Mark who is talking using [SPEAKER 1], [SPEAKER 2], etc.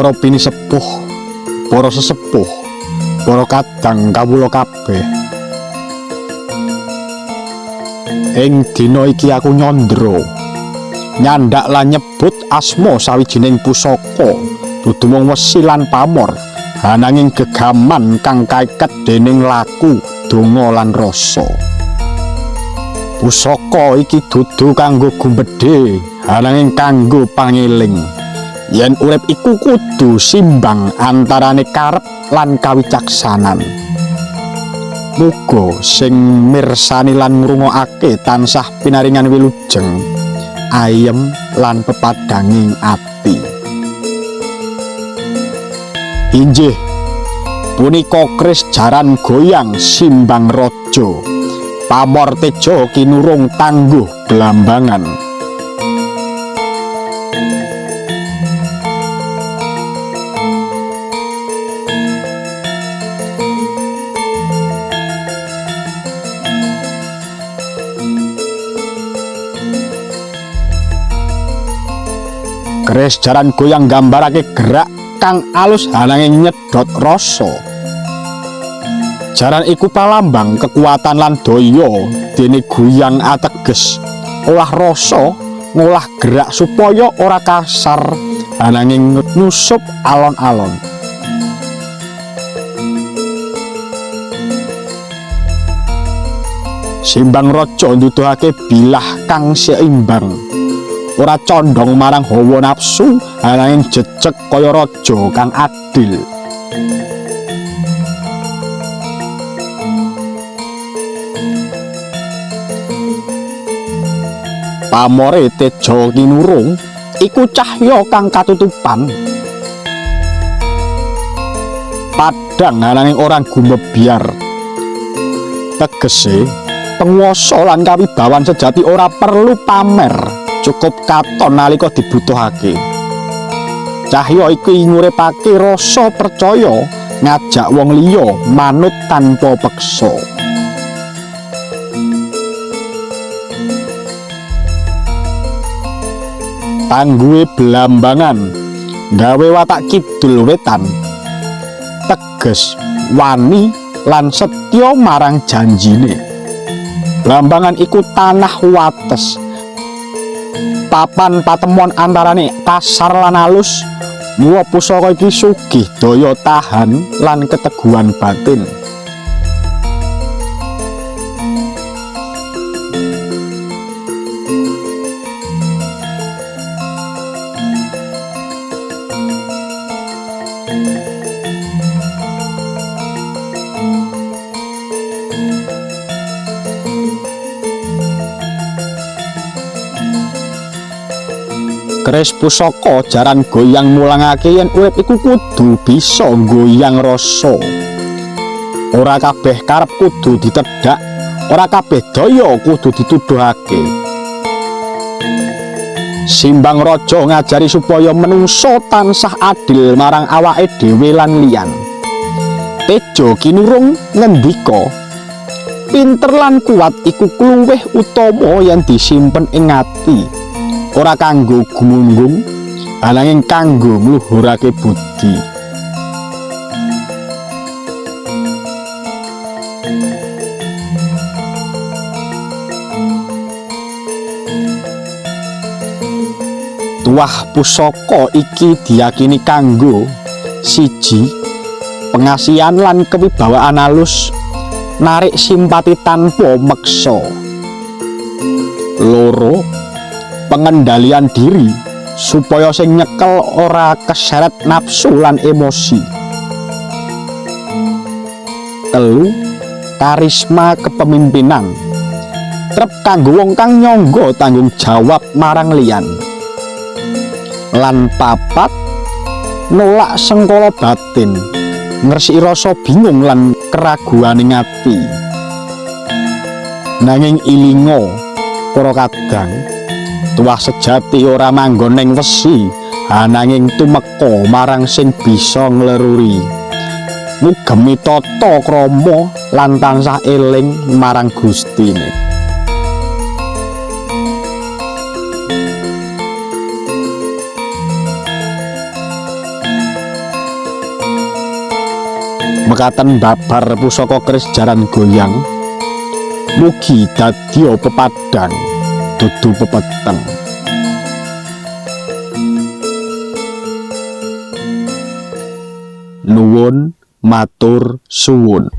[SPEAKER 1] Para pinisepuh, para sesepuh, para kadang kawula kabeh. Ing dina iki aku nyandra, nyandak lan nyebut asma sawijining pusaka, dudu mung wesi lan pamor, ananging gegaman kang kaiket dening laku, donga lan rasa. Pusaka iki dudu kanggo gumbedhe, ananging kanggo pangeling. Yen urip iku kudu simbang antarane karep lan kawicaksanan. Muga sing mirsani lan ngrungokake tansah pinaringan wilujeng, ayem lan pepadhanging ati. Injih, punika kris jaran goyang simbang raja, pamor teja kinurung tangguh blambangan. Keris jaran goyang nggambarake gerak kang alus ananging nyedot rasa. Jaran iku palambang kekuatan lan daya, dene goyang ateges olah rasa ngolah gerak supaya ora kasar ananging nyusup alon-alon. Simbang raja nduduhake bilah kang seimbang, ora condong marang hawa nafsu ananging jejeg kaya raja kang adil. Pamore teja kinurung iku cahya kang katutupan, padhang ananging ora gumebyar. Tegese penguasa lan kawibawan sejati ora perlu pamer, cukup katon nalika dibutuhake. Cahya iki nguripake rasa percaya, ngajak wong liya manut tanpa peksa. Tangguhe blambangan gawe watak kidul wetan, teges, wani lan setya marang janjine. Blambangan iku tanah wates, papan patemon antarane kasar lan alus. Mula pusaka iki sugih daya tahan lan keteguhan batin. Keris pusaka jaran goyang mulangake yen urip iku kudu bisa goyang rasa. Ora kabeh karep kudu ditedhak, ora kabeh daya kudu dituduhake. Simbang raja ngajari supaya menungso tansah adil marang awake dhewe lan liyan. Teja kinurung ngendika, pinter lan kuat iku kluwih utama yen disimpen ing ati, ora kanggo gumunggung ananging kanggo ngluhurake budi. Tuah pusaka iki diyakini kanggo siji, pengasihan lan kewibawaan alus, narik simpati tanpa meksa. Loro, pengendalian diri supaya sing nyekel ora keseret nafsu lan emosi. Telu, karisma kepemimpinan, trep kanggo wong kang nyangga tanggung jawab marang liyan. Lan papat, nolak sengkala batin, ngresiki rasa bingung lan keraguan ing ati. Nanging ilinga para kadang, tuah sejati ora manggon ning wesi, ananging tumeka marang sing bisa ngleruri. Ngugemi tata krama lan tansah eling marang Gustine. Mekaten babar pusaka keris jaran goyang. Mugi dadya pepadhang dudu pepeteng. Nuwun matur suwun.